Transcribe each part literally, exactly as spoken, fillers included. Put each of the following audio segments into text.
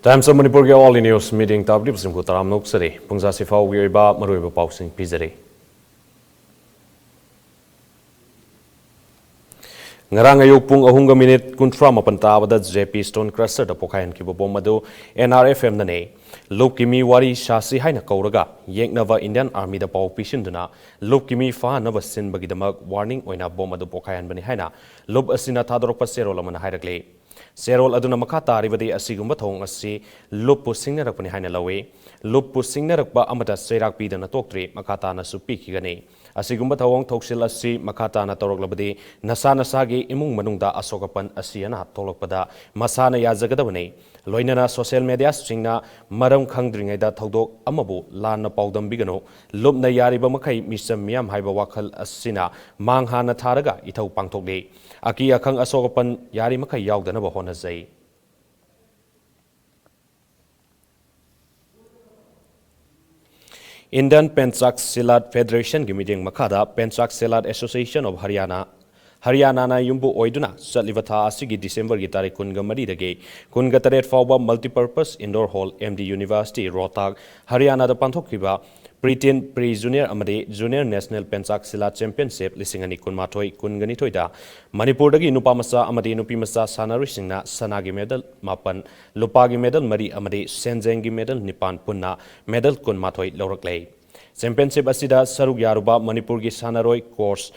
Times of ꯃꯅꯤꯄꯨꯔꯒꯤ All News meeting ꯇꯥꯕꯤꯔꯤꯕꯁꯤꯡꯕꯨ ꯇꯔꯥꯝꯅ ꯑꯣꯛꯆꯔꯤ꯫ ꯄꯨꯡꯖꯥꯁꯤ ꯐꯥꯎꯒꯤ ꯑꯣꯏꯕ ꯃꯔꯨꯑꯣꯏꯕ ꯄꯥꯎꯁꯤꯡ ꯄꯤꯖꯔꯤ꯫ ꯉꯔꯥꯡ ꯑꯌꯨꯛ ꯄꯨꯡ ꯑꯍꯨꯝꯒ ꯃꯤꯅꯤꯠ ꯀꯨꯟꯊ꯭ꯔꯥ ꯃꯥꯄꯟ ꯇꯥꯕꯗ J P Stone Crusherꯗ ꯄꯣꯈꯥꯏꯍꯟꯈꯤꯕ ꯕꯣꯝ ꯑꯗꯨ N R F Mꯅꯅꯤ꯫ ꯂꯨꯞꯀꯤ ꯃꯤ ꯋꯥꯔꯤ ꯁꯥꯁꯤ ꯍꯥꯏꯅ ꯀꯧꯔꯒ ꯌꯦꯛꯅꯕ Indian Armyꯗ ꯄꯥꯎ ꯄꯤꯁꯤꯟꯗꯨꯅ ꯂꯨꯞꯀꯤ ꯃꯤ ꯐꯥꯅꯕ ꯁꯤꯟꯕꯒꯤꯗꯃꯛ warning ꯑꯣꯏꯅ ꯕꯣꯝ ꯑꯗꯨ ꯄꯣꯈꯥꯏꯍꯟꯕꯅꯤ ꯍꯥꯏꯅ ꯂꯨꯞ ꯑꯁꯤꯅ ꯊꯥꯗꯣꯔꯛꯄ ꯆꯦꯔꯣꯜ ꯑꯃꯅ ꯍꯥꯏꯔꯛꯂꯤ꯫ ꯆꯦꯔꯣꯜ ꯑꯗꯨꯅ ꯃꯈꯥ ꯇꯥꯔꯤꯕꯗꯤ, ꯑꯁꯤꯒꯨꯝꯕ ꯊꯧꯑꯣꯡ ꯑꯁꯤ ꯂꯨꯞꯄꯨ ꯁꯤꯡꯅꯔꯛꯄꯅꯤ ꯍꯥꯏꯅ ꯂꯧꯏ꯫ ꯂꯨꯞꯄꯨ ꯁꯤꯡꯅꯔꯛꯄ ꯑꯃꯗ ꯆꯩꯔꯥꯛ ꯄꯤꯗꯅ ꯇꯣꯛꯇ꯭ꯔꯤ, ꯃꯈꯥ ꯇꯥꯅꯁꯨ ꯄꯤꯈꯤꯒꯅꯤ꯫ ꯑꯁꯤꯒꯨꯝꯕ ꯊꯧꯑꯣꯡ ꯊꯧꯁꯤꯜ ꯑꯁꯤ ꯃꯈꯥ ꯇꯥꯅ ꯇꯧꯔꯛꯂꯕꯗꯤ ꯅꯁꯥ ꯅꯁꯥꯒꯤ ꯏꯃꯨꯡ ꯃꯅꯨꯡꯗ ꯑꯁꯣꯛ ꯑꯄꯟ, ꯑꯁꯤ ꯑꯅꯥ ꯊꯣꯛꯂꯛꯄꯗ ꯃꯁꯥꯅ ꯌꯥꯖꯒꯗꯕꯅꯤ꯫ ꯂꯣꯏꯅꯅ social mediaꯁꯤꯡꯅ ꯃꯔꯝ ꯈꯪꯗ꯭ꯔꯤꯉꯩꯗ ꯊꯧꯗꯣꯛ ꯑꯃꯕꯨ ꯂꯥꯟꯅ ꯄꯥꯎꯗꯝꯕꯤꯒꯅꯨ꯫ ꯂꯨꯞꯅ ꯌꯥꯔꯤꯕ ꯃꯈꯩ ꯃꯤꯆꯝ ꯃꯤꯌꯥꯝ ꯍꯥꯏꯕ ꯋꯥꯈꯜ ꯑꯁꯤꯅ ꯃꯥꯡ ꯍꯥꯟꯅ ꯊꯥꯔꯒ ꯏꯊꯧ ꯄꯥꯡꯊꯣꯛꯂꯤ꯫ ꯑꯀꯤ ꯑꯈꯪ ꯑꯁꯣꯛ ꯑꯄꯟ ꯌꯥꯔꯤꯃꯈꯩ ꯌꯥꯎꯗꯅꯕ ꯍꯣꯠꯅꯖꯩ꯫ Indian Penchak Silat Federationꯒꯤ ꯃꯤꯠꯌꯦꯡ ꯃꯈꯥꯗ Penchak Silat Association of Haryana, ꯍꯔꯤꯌꯥꯅꯥꯅ ꯌꯨꯝꯕꯨ ꯑꯣꯏꯗꯨꯅ ꯆꯠꯂꯤꯕ ꯊꯥ ꯑꯁꯤꯒꯤ ꯗꯤꯁꯦꯝꯕꯔꯒꯤ ꯇꯥꯔꯤꯛ ꯀꯨꯟꯒ ꯃꯔꯤꯗꯒꯤ ꯀꯨꯟꯒ ꯇꯔꯦꯠ ꯐꯥꯎꯕ Multipurpose Indoor Hall, M D University, ꯔꯣꯍꯇꯥꯛ, ꯍꯔꯤꯌꯥꯅꯥꯗ ꯄꯥꯡꯊꯣꯛꯈꯤꯕ Pre-Teen, Pre-Junior ꯑꯃꯗꯤ Junior National Penchak Silat Championship ꯂꯤꯁꯤꯡ ꯑꯅꯤ ꯀꯨꯟꯃꯥꯊꯣꯏ ꯀꯨꯟꯒ ꯅꯤꯊꯣꯏꯗ ꯃꯅꯤꯄꯨꯔꯗꯒꯤ ꯅꯨꯄꯥ ꯃꯆꯥ ꯑꯃꯗꯤ ꯅꯨꯄꯤ ꯃꯆꯥ ꯁꯥꯟꯅꯔꯣꯏꯁꯤꯡꯅ ꯁꯅꯥꯒꯤ medal ꯃꯥꯄꯟ, ꯂꯨꯄꯥꯒꯤ medal ꯃꯔꯤ ꯑꯃꯗꯤ ꯁꯦꯟꯖꯦꯡꯒꯤ medal ꯅꯤꯄꯥꯟ, ꯄꯨꯟꯅ medal ꯀꯨꯟꯃꯥꯊꯣꯏ ꯂꯧꯔꯛꯂꯦ꯫ Championship ꯑꯁꯤꯗ ꯁꯔꯨꯛ ꯌꯥꯔꯨꯕ ꯃꯅꯤꯄꯨꯔꯒꯤ ꯁꯥꯟꯅꯔꯣꯏ, coach,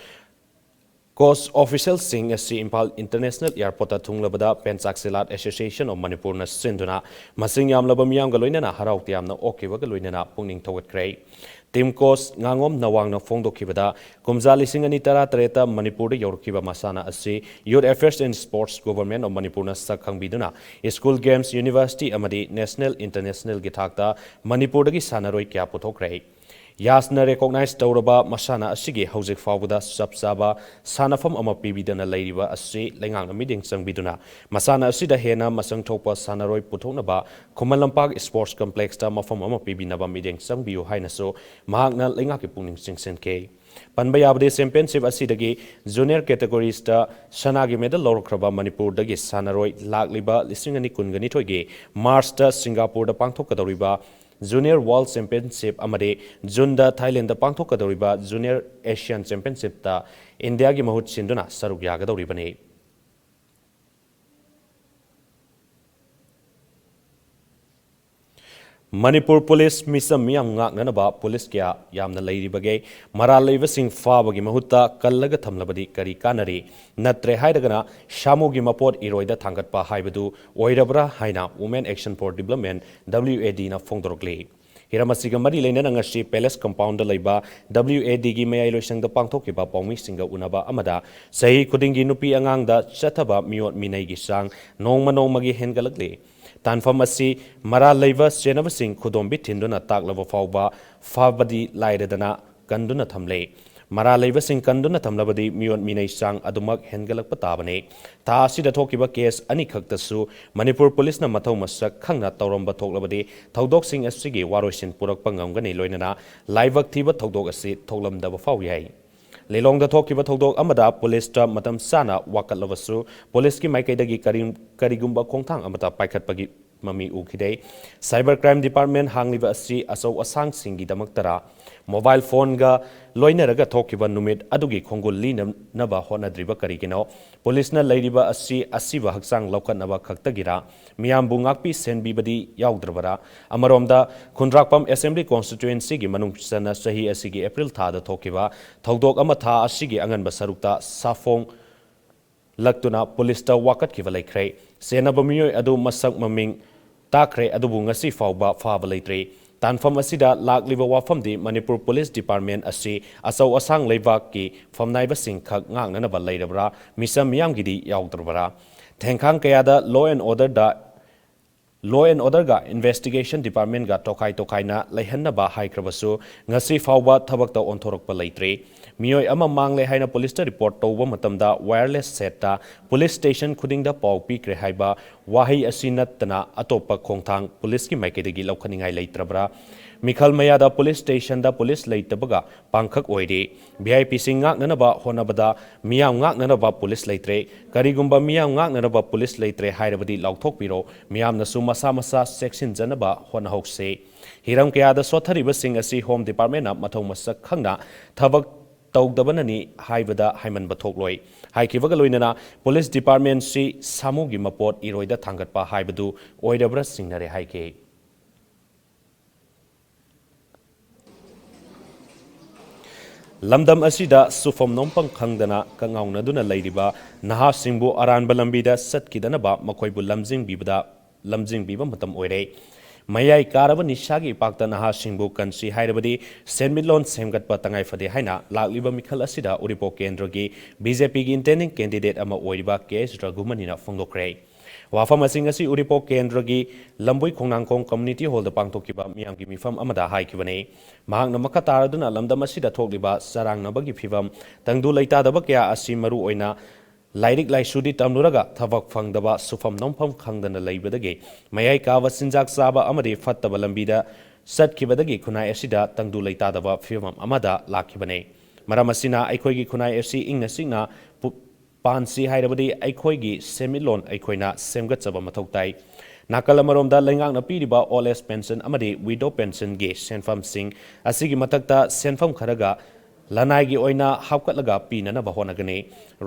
coach officialꯁꯤꯡ ꯑꯁꯤ Imphal International Airportꯇ ꯊꯨꯡꯂꯕꯗ Penchak Silat Association of Manipurꯅ ꯁꯤꯟꯗꯨꯅ ꯃꯁꯤꯡ ꯌꯥꯝꯂꯕ ꯃꯤꯌꯥꯝꯒ ꯂꯣꯏꯅꯅ ꯍꯔꯥꯎ ꯇꯌꯥꯝꯅ ꯑꯣꯛꯈꯤꯕꯒ ꯂꯣꯏꯅꯅ ꯄꯨꯛꯅꯤꯡ ꯊꯧꯒꯠꯈ꯭ꯔꯦ꯫ Team coach ꯉꯥꯉꯣꯝ ꯅꯋꯥꯡꯅ ꯐꯣꯡꯗꯣꯛꯈꯤꯕꯗ, ꯀꯨꯝꯖꯥ ꯂꯤꯁꯤꯡ ꯑꯅꯤ ꯇꯔꯥ ꯇꯔꯦꯠꯇ ꯃꯅꯤꯄꯨꯔꯗ ꯌꯧꯔꯛꯈꯤꯕ ꯃꯁꯥꯟꯅ ꯑꯁꯤ Youth Affairs and Sports, Government of ꯃꯅꯤꯄꯨꯔꯅ ꯁꯛ ꯈꯪꯕꯤꯗꯨꯅ school games, university ꯑꯃꯗꯤ national, internationalꯒꯤ ꯊꯥꯛꯇ ꯃꯅꯤꯄꯨꯔꯗꯒꯤ ꯁꯥꯟꯅꯔꯣꯏ ꯀꯌꯥ ꯄꯨꯊꯣꯛꯈ꯭ꯔꯦ꯫ ꯌꯥꯁꯅ recognize ꯇꯧꯔꯕ ꯃꯁꯥꯟꯅ ꯑꯁꯤꯒꯤ ꯍꯧꯖꯤꯛ ꯐꯥꯎꯕꯗ ꯆꯞ ꯆꯥꯕ ꯁꯥꯟꯅꯐꯝ ꯑꯃ ꯄꯤꯕꯤꯗꯅ ꯂꯩꯔꯤꯕ ꯑꯁꯤ ꯂꯩꯉꯥꯛꯅ ꯃꯤꯠꯌꯦꯡ ꯆꯪꯕꯤꯗꯨꯅ ꯃꯁꯥꯟꯅ ꯑꯁꯤꯗ ꯍꯦꯟꯅ ꯃꯁꯛ ꯊꯣꯛꯄ ꯁꯥꯟꯅꯔꯣꯏ ꯄꯨꯊꯣꯛꯅꯕ ꯈꯨꯃꯟ ꯂꯝꯄꯥꯛ Sports Complexꯇ ꯃꯐꯝ ꯑꯃ ꯄꯤꯕꯤꯅꯕ ꯃꯤꯠꯌꯦꯡ ꯆꯪꯕꯤꯌꯨ ꯍꯥꯏꯅꯁꯨ ꯃꯍꯥꯛꯅ ꯂꯩꯉꯥꯛꯀꯤ ꯄꯨꯛꯅꯤꯡ ꯆꯤꯡꯁꯤꯟꯈꯤ꯫ ꯄꯟꯕ ꯌꯥꯕꯗꯤ, championship ꯑꯁꯤꯗꯒꯤ junior categoriesꯇ ꯁꯅꯥꯒꯤ medal ꯂꯧꯔꯛꯈ꯭ꯔꯕ ꯃꯅꯤꯄꯨꯔꯗꯒꯤ ꯁꯥꯟꯅꯔꯣꯏ ꯂꯥꯛꯂꯤꯕ ꯂꯤꯁꯤꯡ ꯑꯅꯤ ꯀꯨꯟꯒ ꯅꯤꯊꯣꯏꯒꯤ Marchꯇ ꯁꯤꯡꯒꯥꯄꯨꯔꯗ ꯄꯥꯡꯊꯣꯛꯀꯗꯧꯔꯤꯕ Junior World Championship ꯑꯃꯗꯤ Juneꯗ Thailandꯗ ꯄꯥꯡꯊꯣꯛꯀꯗꯧꯔꯤꯕ Junior Asian Championshipꯇ ꯏꯟꯗꯤꯌꯥꯒꯤ ꯃꯍꯨꯠ ꯁꯤꯟꯗꯨꯅ ꯁꯔꯨꯛ ꯌꯥꯒꯗꯧꯔꯤꯕꯅꯤ꯫ ꯃꯅꯤꯄꯨꯔ ꯄꯨꯂꯤꯁ ꯃꯤꯆꯝ ꯃꯤꯌꯥꯝ ꯉꯥꯛꯅꯅꯕ ꯄꯨꯂꯤꯁ ꯀꯌꯥ ꯌꯥꯝꯅ ꯂꯩꯔꯤꯕꯒꯦ? ꯃꯔꯥꯜ ꯂꯩꯕꯁꯤꯡ ꯐꯥꯕꯒꯤ ꯃꯍꯨꯠꯇ ꯀꯜꯂꯒ ꯊꯝꯂꯕꯗꯤ ꯀꯔꯤ ꯀꯥꯟꯅꯔꯤ? ꯅꯠꯇ꯭ꯔꯦ ꯍꯥꯏꯔꯒꯅ ꯁꯥꯃꯨꯒꯤ ꯃꯄꯣꯠ ꯏꯔꯣꯏꯗ ꯊꯥꯡꯒꯠꯄ ꯍꯥꯏꯕꯗꯨ ꯑꯣꯏꯔꯕ꯭ꯔꯥ ꯍꯥꯏꯅ Women Action for Development, WADꯅ ꯐꯣꯡꯗꯣꯔꯛꯂꯤ꯫ ꯍꯤꯔꯝ ꯑꯁꯤꯒ ꯃꯔꯤ ꯂꯩꯅꯅ ꯉꯁꯤ Palace Compoundꯗ ꯂꯩꯕ WADꯒꯤ ꯃꯌꯥꯏ ꯂꯣꯏꯁꯪꯗ ꯄꯥꯡꯊꯣꯛꯈꯤꯕ ꯄꯥꯎꯃꯤꯁꯤꯡꯒ ꯎꯅꯕ ꯑꯃꯗ ꯆꯍꯤ ꯈꯨꯗꯤꯡꯒꯤ ꯅꯨꯄꯤ ꯑꯉꯥꯡꯗ ꯆꯠꯊꯕ ꯃꯤꯑꯣꯠ ꯃꯤꯅꯩꯒꯤ ꯆꯥꯡ ꯅꯣꯡꯃ ꯅꯣꯡꯃꯒꯤ ꯍꯦꯟꯒꯠꯂꯛꯂꯤ꯫ ꯇꯥꯟꯐꯝ ꯑꯁꯤ ꯃꯔꯥꯜ ꯂꯩꯕ ꯆꯦꯟꯅꯕꯁꯤꯡ ꯈꯨꯗꯣꯝꯕꯤ ꯊꯤꯟꯗꯨꯅ ꯇꯥꯛꯂꯕ ꯐꯥꯎꯕ ꯐꯕꯗꯤ ꯂꯥꯏꯔꯗꯅ ꯀꯟꯗꯨꯅ ꯊꯝꯂꯦ꯫ ꯃꯔꯥꯜ ꯂꯩꯕꯁꯤꯡ ꯀꯟꯗꯨꯅ ꯊꯝꯂꯕꯗꯤ ꯃꯤꯑꯣꯠ ꯃꯤꯅꯩ ꯆꯥꯡ ꯑꯗꯨꯃꯛ ꯍꯦꯟꯒꯠꯂꯛꯄ ꯇꯥꯕꯅꯤ꯫ ꯊꯥ ꯑꯁꯤꯗ ꯊꯣꯛꯈꯤꯕ case ꯑꯅꯤꯈꯛꯇꯁꯨ ꯃꯅꯤꯄꯨꯔ ꯄꯨꯂꯤꯁꯅ ꯃꯊꯧ ꯃꯁꯛ ꯈꯪꯅ ꯇꯧꯔꯝꯕ ꯊꯣꯛꯂꯕꯗꯤ ꯊꯧꯗꯣꯛꯁꯤꯡ ꯑꯁꯤꯒꯤ ꯋꯥꯔꯣꯏꯁꯤꯟ ꯄꯨꯔꯛꯄ ꯉꯝꯒꯅꯤ, ꯂꯣꯏꯅꯅ ꯂꯥꯏꯕꯛ ꯊꯤꯕ ꯊꯧꯗꯣꯛ ꯑꯁꯤ ꯊꯣꯛꯂꯝꯗꯕ ꯐꯥꯎ ꯌꯥꯏ꯫ ꯂꯤꯂꯣꯡꯗ ꯊꯣꯛꯈꯤꯕ ꯊꯧꯗꯣꯛ ꯑꯃꯗ ꯄꯨꯂꯤꯁꯇ ꯃꯇꯝ ꯆꯥꯅ ꯋꯥꯀꯠꯂꯕꯁꯨ ꯄꯨꯂꯤꯁꯀꯤ ꯃꯥꯏꯀꯩꯗꯒꯤ ꯀꯔꯤ-, ꯀꯔꯤꯒꯨꯝꯕ ꯈꯣꯡꯊꯥꯡ ꯑꯃꯠꯇ ꯄꯥꯏꯈꯠꯄꯒꯤ ꯃꯃꯤ ꯎꯈꯤꯗꯦ꯫ Cyber Crime Department ꯍꯥꯡꯂꯤꯕ ꯑꯁꯤ ꯑꯆꯧ ꯑꯁꯥꯡꯁꯤꯡꯒꯤꯗꯃꯛꯇꯔꯥ? Mobile phoneꯒ ꯂꯣꯏꯅꯔꯒ ꯊꯣꯛꯈꯤꯕ ꯅꯨꯃꯤꯠ ꯑꯗꯨꯒꯤ ꯈꯣꯡꯒꯨꯜ ꯂꯤꯅꯅꯕ ꯍꯣꯠꯅꯗ꯭ꯔꯤꯕ ꯀꯔꯤꯒꯤꯅꯣ? ꯄꯨꯂꯤꯁꯅ ꯂꯩꯔꯤꯕ ꯑꯁꯤ ꯑꯁꯤꯕ ꯍꯛꯆꯥꯡ ꯂꯧꯈꯠꯅꯕ ꯈꯛꯇꯒꯤꯔꯥ? ꯃꯤꯌꯥꯝꯕꯨ ꯉꯥꯛꯄꯤ ꯁꯦꯟꯕꯤꯕꯗꯤ ꯌꯥꯎꯗ꯭ꯔꯕꯔꯥ? ꯑꯃꯔꯣꯝꯗ, ꯈꯨꯟꯗ꯭ꯔꯥꯛꯄꯝ Assembly Constituencyꯒꯤ ꯃꯅꯨꯡ ꯆꯟꯅ ꯆꯍꯤ ꯑꯁꯤꯒꯤ April ꯊꯥꯗ ꯊꯣꯛꯈꯤꯕ ꯊꯧꯗꯣꯛ ꯑꯃ ꯊꯥ ꯑꯁꯤꯒꯤ ꯑꯉꯟꯕ ꯁꯔꯨꯛꯇ ꯁꯥꯐꯣꯡ ꯂꯛꯇꯨꯅ ꯄꯨꯂꯤꯁꯇ ꯋꯥꯀꯠꯈꯤꯕ ꯂꯩꯈ꯭ꯔꯦ꯫ ꯆꯦꯟꯅꯕ ꯃꯤꯑꯣꯏ ꯑꯗꯨ ꯃꯁꯛ ꯃꯃꯤꯡ ꯇꯥꯈ꯭ꯔꯦ, ꯑꯗꯨꯕꯨ ꯉꯁꯤ ꯐꯥꯎꯕ ꯐꯥꯕ ꯂꯩꯇ꯭ꯔꯤ꯫ ꯇꯥꯟꯐꯝ ꯑꯁꯤꯗ ꯂꯥꯛꯂꯤꯕ ꯋꯥꯐꯝꯗꯤ ꯃꯅꯤꯄꯨꯔ ꯄꯨꯂꯤꯁ ꯗꯤꯄꯥꯔꯠꯃꯦꯟ ꯑꯁꯤ ꯑꯆꯧ ꯑꯁꯥꯡ ꯂꯩꯕꯥꯛꯀꯤ ꯐꯝꯅꯥꯏꯕꯁꯤꯡ ꯈꯛ ꯉꯥꯛꯅꯅꯕ ꯂꯩꯔꯕ꯭ꯔꯥ, ꯃꯤꯆꯝ ꯃꯤꯌꯥꯝꯒꯤꯗꯤ ꯌꯥꯎꯗ꯭ꯔꯕ꯭ꯔꯥ? ꯊꯦꯡꯈꯥꯡ ꯀꯌꯥꯗ law and orderꯗ Law and Orderꯒ Investigation Departmentꯒ ꯇꯣꯈꯥꯏ ꯇꯣꯈꯥꯏꯅ ꯂꯩꯍꯟꯅꯕ ꯍꯥꯏꯈ꯭ꯔꯕꯁꯨ, ꯉꯁꯤ ꯐꯥꯎꯕ ꯊꯕꯛꯇ ꯑꯣꯟꯊꯣꯔꯛꯄ ꯂꯩꯇ꯭ꯔꯤ꯫ ꯃꯤꯑꯣꯏ ꯑꯃ ꯃꯥꯡꯂꯦ ꯍꯥꯏꯅ ꯄꯨꯂꯤꯁꯇ ꯔꯤꯄꯣꯔꯠ ꯇꯧꯕ ꯃꯇꯝꯗ wireless setꯇ ꯄꯨꯂꯤꯁ ꯁ꯭ꯇꯦꯁꯟ ꯈꯨꯗꯤꯡꯗ ꯄꯥꯎ ꯄꯤꯈ꯭ꯔꯦ ꯍꯥꯏꯕ ꯋꯥꯍꯩ ꯑꯁꯤ ꯅꯠꯇꯅ ꯑꯇꯣꯞꯄ ꯈꯣꯡꯊꯥꯡ ꯄꯨꯂꯤꯁꯀꯤ ꯃꯥꯏꯀꯩꯗꯒꯤ ꯂꯧꯈꯠꯅꯤꯡꯉꯥꯏ ꯂꯩꯇ꯭ꯔꯕ꯭ꯔꯥ? ꯃꯤꯈꯜ ꯃꯌꯥꯗ ꯄꯨꯂꯤꯁ ꯁ꯭ꯇꯦꯁꯟꯗ ꯄꯨꯂꯤꯁ ꯂꯩꯇꯕꯒ ꯄꯥꯡꯈꯛ ꯑꯣꯏꯔꯤ꯫ ꯚꯤ ꯑꯥꯏ ꯄꯤꯁꯤꯡ ꯉꯥꯛꯅꯅꯕ ꯍꯣꯠꯅꯕꯗ ꯃꯤꯌꯥꯝ ꯉꯥꯛꯅꯅꯕ ꯄꯨꯂꯤꯁ ꯂꯩꯇ꯭ꯔꯦ꯫ ꯀꯔꯤꯒꯨꯝꯕ ꯃꯤꯌꯥꯝ ꯉꯥꯛꯅꯅꯕ ꯄꯨꯂꯤꯁ ꯂꯩꯇ꯭ꯔꯦ ꯍꯥꯏꯔꯕꯗꯤ ꯂꯥꯎꯊꯣꯛꯄꯤꯔꯣ꯫ ꯃꯤꯌꯥꯝꯅꯁꯨ ꯃꯁꯥ ꯃꯁꯥ ꯆꯦꯛꯁꯤꯟꯖꯅꯕ ꯍꯣꯠꯅꯍꯧꯁꯤ꯫ ꯍꯤꯔꯝ ꯀꯌꯥꯗ ꯁꯣꯠꯊꯔꯤꯕꯁꯤꯡ ꯑꯁꯤ ꯍꯣꯝ ꯗꯤꯄꯥꯔꯠꯃꯦꯟꯅ ꯃꯊꯧ ꯃꯁꯛ ꯈꯪꯅ ꯊꯕꯛ ꯇꯧꯗꯕꯅꯅꯤ ꯍꯥꯏꯕꯗ ꯍꯥꯏꯃꯟꯕ ꯊꯣꯛꯂꯣꯏ꯫ ꯍꯥꯏꯈꯤꯕꯒ ꯂꯣꯏꯅꯅ ꯄꯨꯂꯤꯁ ꯗꯤꯄꯥꯔꯠꯃꯦꯟꯁꯤ ꯁꯥꯃꯨꯒꯤ ꯃꯄꯣꯠ ꯏꯔꯣꯏꯗ ꯊꯥꯡꯒꯠꯄ ꯍꯥꯏꯕꯗꯨ ꯑꯣꯏꯔꯕ꯭ꯔꯥ ꯆꯤꯡꯅꯔꯦ ꯍꯥꯏꯈꯤ꯫ ꯂꯝꯗꯝ ꯑꯁꯤꯗ ꯁꯨꯐꯝ ꯅꯣꯝꯐꯝ ꯈꯪꯗꯅ ꯀꯉꯥꯎꯅꯗꯨꯅ ꯂꯩꯔꯤꯕ ꯅꯍꯥꯁꯤꯡꯕꯨ ꯑꯔꯥꯟꯕ ꯂꯝꯕꯤꯗ ꯆꯠꯈꯤꯗꯅꯕ ꯃꯈꯣꯏꯕꯨ ꯂꯝꯖꯤꯡꯕꯤꯕꯗ, ꯂꯝꯖꯤꯡꯕꯤꯕ ꯃꯇꯝ ꯑꯣꯏꯔꯦ꯫ ꯃꯌꯥꯏ ꯀꯥꯔꯕ ꯅꯤꯁꯥꯒꯤ ꯏꯄꯥꯛꯇ ꯅꯍꯥꯁꯤꯡꯕꯨ ꯀꯟꯁꯤ ꯍꯥꯏꯔꯕꯗꯤ ꯁꯦꯟꯃꯤꯠꯂꯣꯟ ꯁꯦꯝꯒꯠꯄ ꯇꯉꯥꯏ ꯐꯗꯦ ꯍꯥꯏꯅ ꯂꯥꯛꯂꯤꯕ ꯃꯤꯈꯜ ꯑꯁꯤꯗ ꯎꯔꯤꯄꯣꯛ ꯀꯦꯟꯗ꯭ꯔꯒꯤ ꯕꯤ.ꯖꯦ.ꯄꯤꯒꯤ ꯏꯟꯇꯦꯟꯗꯤꯡ ꯀꯦꯟꯗꯤꯗꯦꯠ ꯑꯃ ꯑꯣꯏꯔꯤꯕ ꯀꯦ ꯑꯦꯁ ꯔꯘꯨꯃꯅꯤꯅ ꯐꯣꯡꯗꯣꯛꯈ꯭ꯔꯦ꯫ ꯋꯥꯐꯝ ꯑꯁꯤꯡ ꯑꯁꯤ ꯎꯔꯤꯄꯣꯛ ꯀꯦꯟꯗ꯭ꯔꯒꯤ ꯂꯝꯕꯣꯏ ꯈꯣꯡꯅꯥꯡꯈꯣꯡ ꯀꯝꯃ꯭ꯌꯨꯅꯤꯇꯤ ꯍꯣꯜꯗ ꯄꯥꯡꯊꯣꯛꯈꯤꯕ ꯃꯤꯌꯥꯝꯒꯤ ꯃꯤꯐꯝ ꯑꯃꯗ ꯍꯥꯏꯈꯤꯕꯅꯤ꯫ ꯃꯍꯥꯛꯅ ꯃꯈꯥ ꯇꯥꯔꯗꯨꯅ ꯂꯝꯗꯝ ꯑꯁꯤꯗ ꯊꯣꯛꯂꯤꯕ ꯆꯔꯥꯡꯅꯕꯒꯤ ꯐꯤꯚꯝ, ꯇꯪꯗꯨ ꯂꯩꯇꯥꯗꯕ ꯀꯌꯥ ꯑꯁꯤ ꯃꯔꯨ ꯑꯣꯏꯅ ꯂꯥꯏꯔꯤꯛ ꯂꯥꯏꯁꯨꯗꯤ ꯇꯝꯂꯨꯔꯒ ꯊꯕꯛ ꯐꯪꯗꯕ, ꯁꯨꯐꯝ ꯅꯣꯝꯐꯝ ꯈꯪꯗꯅ ꯂꯩꯕꯗꯒꯤ ꯃꯌꯥꯏ ꯀꯥꯕ ꯆꯤꯟꯖꯥꯛ ꯆꯥꯕ ꯑꯃꯗꯤ ꯐꯠꯇꯕ ꯂꯝꯕꯤꯗ ꯆꯠꯈꯤꯕꯗꯒꯤ ꯈꯨꯟꯅꯥꯏ ꯑꯁꯤꯗ ꯇꯪꯗꯨ ꯂꯩꯇꯥꯗꯕ ꯐꯤꯚꯝ ꯑꯃꯗ ꯂꯥꯛꯈꯤꯕꯅꯤ꯫ ꯃꯔꯝ ꯑꯁꯤꯅ ꯑꯩꯈꯣꯏꯒꯤ ꯈꯨꯟꯅꯥꯏ ꯑꯁꯤ ꯏꯪꯅ ꯆꯤꯛꯅ ꯄꯨ-, ꯄꯥꯟꯁꯤ ꯍꯥꯏꯔꯕꯗꯤ ꯑꯩꯈꯣꯏꯒꯤ ꯁꯦꯟꯃꯤꯠꯂꯣꯟ ꯑꯩꯈꯣꯏꯅ ꯁꯦꯝꯒꯠꯆꯕ ꯃꯊꯧ ꯇꯥꯏ꯫ ꯅꯥꯀꯜ ꯑꯃꯔꯣꯝꯗ ꯂꯩꯉꯥꯛꯅ ꯄꯤꯔꯤꯕ old age pension ꯑꯃꯗꯤ widow pensionꯒꯤ ꯁꯦꯟꯐꯝꯁꯤꯡ ꯑꯁꯤꯒꯤ ꯃꯊꯛꯇ ꯁꯦꯟꯐꯝ ꯈꯔꯒ ꯂꯅꯥꯏꯒꯤ ꯑꯣꯏꯅ ꯍꯥꯞꯀꯠꯂꯒ ꯄꯤꯅꯅꯕ ꯍꯣꯠꯅꯒꯅꯤ꯫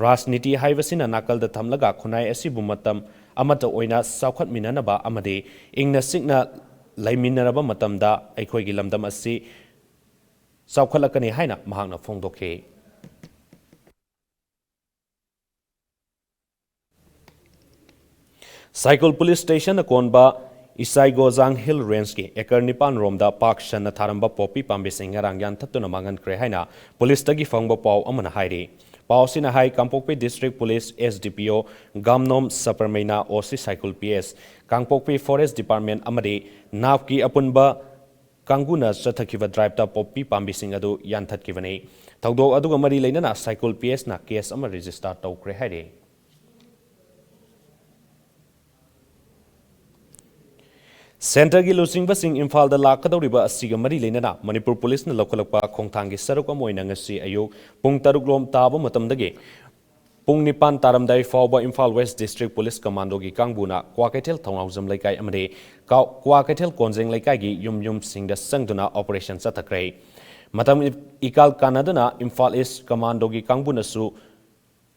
ꯔꯥꯖꯅꯤꯇꯤ ꯍꯥꯏꯕꯁꯤꯅ ꯅꯥꯀꯜꯗ ꯊꯝꯂꯒ ꯈꯨꯟꯅꯥꯏ ꯑꯁꯤꯕꯨ ꯃꯇꯝ ꯑꯃꯠꯇ ꯑꯣꯏꯅ ꯆꯥꯎꯈꯠꯃꯤꯟꯅꯅꯕ ꯑꯃꯗꯤ ꯏꯪꯅ ꯆꯤꯛꯅ ꯂꯩꯃꯤꯟꯅꯔꯕ ꯃꯇꯝꯗ ꯑꯩꯈꯣꯏꯒꯤ ꯂꯝꯗꯝ ꯑꯁꯤ ꯆꯥꯎꯈꯠꯂꯛꯀꯅꯤ ꯍꯥꯏꯅ ꯃꯍꯥꯛꯅ ꯐꯣꯡꯗꯣꯛꯈꯤ꯫ ꯁꯥꯏꯀꯨꯜ ꯄꯨꯂꯤꯁ ꯁ꯭ꯇꯦꯁꯟꯅ ꯀꯣꯟꯕ ꯏꯁꯥꯏꯒꯣꯖꯥꯡ ꯍꯤꯜ ꯔꯦꯟꯖꯀꯤ ꯑꯦꯀꯔ ꯅꯤꯄꯥꯟ ꯔꯣꯝꯗ ꯄꯥꯛ ꯁꯟꯅ ꯊꯥꯔꯝꯕ ꯄꯣꯄꯤ ꯄꯥꯝꯕꯤꯁꯤꯡ ꯉꯔꯥꯡ ꯌꯥꯟꯊꯠꯇꯨꯅ ꯃꯥꯡꯍꯟꯈ꯭ꯔꯦ ꯍꯥꯏꯅ ꯄꯨꯂꯤꯁꯇꯒꯤ ꯐꯪꯕ ꯄꯥꯎ ꯑꯃꯅ ꯍꯥꯏꯔꯤ꯫ ꯄꯥꯎꯁꯤꯅ ꯍꯥꯏ, ꯀꯥꯡꯄꯣꯛꯄꯤ District Police S D P O ꯒꯥꯝꯅꯣꯝ ꯁꯄꯔꯃꯩꯅ O C ꯁꯥꯏꯀꯨꯜ P S, ꯀꯥꯡꯄꯣꯛꯄꯤ Forest Department ꯑꯃꯗꯤ ꯅꯥꯞꯀꯤ ꯑꯄꯨꯟꯕ ꯀꯥꯡꯕꯨꯅ ꯆꯠꯊꯈꯤꯕ driveꯇ ꯄꯣꯄꯤ ꯄꯥꯝꯕꯤꯁꯤꯡ ꯑꯗꯨ ꯌꯥꯟꯊꯠꯈꯤꯕꯅꯤ꯫ ꯊꯧꯗꯣꯛ ꯑꯗꯨꯒ ꯃꯔꯤ ꯂꯩꯅꯅ ꯁꯥꯏꯀꯨꯜ P Sꯅ case ꯑꯃ register ꯇꯧꯈ꯭ꯔꯦ ꯍꯥꯏꯔꯤ꯫ Centreꯒꯤ ꯂꯨꯆꯤꯡꯕꯁꯤꯡ ꯏꯝꯐꯥꯜꯗ ꯂꯥꯛꯀꯗꯧꯔꯤꯕ ꯑꯁꯤꯒ ꯃꯔꯤ ꯂꯩꯅꯅ ꯃꯅꯤꯄꯨꯔ ꯄꯨꯂꯤꯁꯅ ꯂꯧꯈꯠꯂꯛꯄ ꯈꯣꯡꯊꯥꯡꯒꯤ ꯁꯔꯨꯛ ꯑꯃ ꯑꯣꯏꯅ ꯉꯁꯤ ꯑꯌꯨꯛ ꯄꯨꯡ ꯇꯔꯨꯛ ꯂꯣꯝ ꯇꯥꯕ ꯃꯇꯝꯗꯒꯤ ꯄꯨꯡ ꯅꯤꯄꯥꯟ ꯇꯥꯔꯝꯗꯥꯏ ꯐꯥꯎꯕ ꯏꯝꯐꯥꯜ West District Police Commandoꯒꯤ ꯀꯥꯡꯕꯨꯅ ꯀ꯭ꯋꯥꯀꯩꯊꯦꯜ ꯊꯧꯅꯥꯎꯖꯝ ꯂꯩꯀꯥꯏ ꯑꯃꯗꯤ ꯀꯥ-, ꯀ꯭ꯋꯥꯀꯩꯊꯦꯜ ꯀꯣꯟꯖꯦꯡ ꯂꯩꯀꯥꯏꯒꯤ ꯌꯨꯝ ꯌꯨꯝꯁꯤꯡꯗ ꯆꯪꯗꯨꯅ operation ꯆꯠꯊꯈ꯭ꯔꯦ꯫ ꯃꯇꯝ E-, ꯏꯀꯥꯜ ꯀꯥꯟꯅꯗꯅ Imphal East Commandoꯒꯤ ꯀꯥꯡꯕꯨꯅꯁꯨ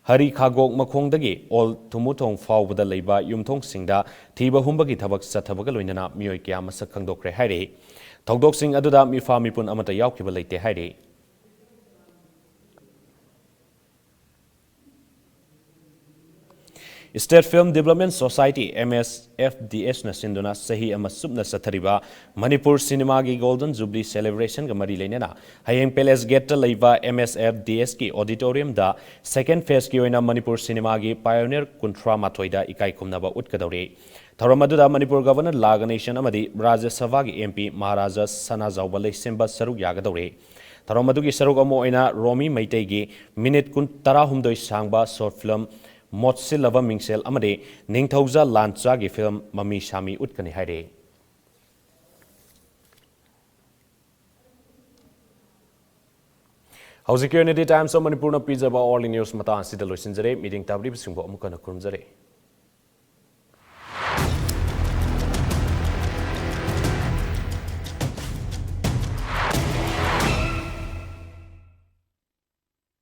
Harry ꯈꯥꯒꯣꯛ ꯃꯈꯣꯡꯗꯒꯤ all ꯊꯨꯝꯃꯨꯊꯣꯡ ꯐꯥꯎꯕꯗ ꯂꯩꯕ ꯌꯨꯝꯊꯣꯡꯁꯤꯡꯗ ꯊꯤꯕ ꯍꯨꯝꯕꯒꯤ ꯊꯕꯛ ꯆꯠꯊꯕꯒ ꯂꯣꯏꯅꯅ ꯃꯤꯑꯣꯏ ꯀꯌꯥ ꯃꯁꯛ ꯈꯪꯗꯣꯛꯈ꯭ꯔꯦ ꯍꯥꯏꯔꯤ꯫ ꯊꯧꯗꯣꯛꯁꯤꯡ ꯑꯗꯨꯗ ꯃꯤꯐꯥ ꯃꯤꯄꯨꯟ ꯑꯃꯠꯇ ꯌꯥꯎꯈꯤꯕ ꯂꯩꯇꯦ ꯍꯥꯏꯔꯤ꯫ State Film Development Society, M S F D Sꯅ ꯁꯤꯟꯗꯨꯅ ꯆꯍꯤ ꯑꯃ ꯆꯨꯞꯅ ꯆꯠꯊꯔꯤꯕ ꯃꯅꯤꯄꯨꯔ ꯁꯤꯅꯦꯃꯥꯒꯤ Golden Jubilee Celebrationꯒ ꯃꯔꯤ ꯂꯩꯅꯅ ꯍꯌꯦꯡ Palace Gateꯇ ꯂꯩꯕ M S F D Sꯀꯤ auditoriumꯗ second phaseꯀꯤ ꯑꯣꯏꯅ ꯃꯅꯤꯄꯨꯔ ꯁꯤꯅꯦꯃꯥꯒꯤ pioneer ꯀꯨꯟꯊ꯭ꯔꯥ ꯃꯥꯊꯣꯏꯗ ꯏꯀꯥꯏ ꯈꯨꯝꯅꯕ ꯎꯠꯀꯗꯧꯔꯤ꯫ ꯊꯧꯔꯝ ꯑꯗꯨꯗ ꯃꯅꯤꯄꯨꯔ Governor ꯂꯥ ꯒꯅꯦꯁꯟ ꯑꯃꯗꯤ ꯔꯥꯖ꯭ꯌ ꯁꯚꯥꯒꯤ M P ꯃꯍꯥꯔꯥꯖꯥ ꯁꯅꯥꯖꯥꯎꯕ ꯂꯩꯁꯦꯝꯕ ꯁꯔꯨꯛ ꯌꯥꯒꯗꯧꯔꯤ꯫ ꯊꯧꯔꯝ ꯑꯗꯨꯒꯤ ꯁꯔꯨꯛ ꯑꯃ ꯑꯣꯏꯅ ꯔꯣꯃꯤ ꯃꯩꯇꯩꯒꯤ minute ꯀꯨꯟ, ꯇꯔꯥꯍꯨꯝꯗꯣꯏ ꯁꯥꯡꯕ short film ꯃꯣꯠꯁꯤꯜꯂꯕ ꯃꯤꯡꯁꯦꯜ ꯑꯃꯗꯤ ꯅꯤꯡꯊꯧꯖꯥ ꯂꯥꯟꯆꯥꯒꯤ film ꯃꯃꯤ ꯁꯥꯃꯤ ꯎꯠꯀꯅꯤ ꯍꯥꯏꯔꯤ꯫ ꯍꯧꯖꯤꯛꯀꯤ ꯑꯣꯏꯅꯗꯤ Times of ꯃꯅꯤꯄꯨꯔꯅ ꯄꯤꯖꯕ Hourly News ꯃꯇꯥꯡ ꯑꯁꯤꯗ ꯂꯣꯏꯁꯤꯟꯖꯔꯦ꯫ ꯃꯤꯠꯌꯦꯡ ꯇꯥꯕꯤꯔꯤꯕꯁꯤꯡꯕꯨ ꯑꯃꯨꯛ ꯍꯟꯅ ꯈꯨꯔꯨꯝꯖꯔꯤ꯫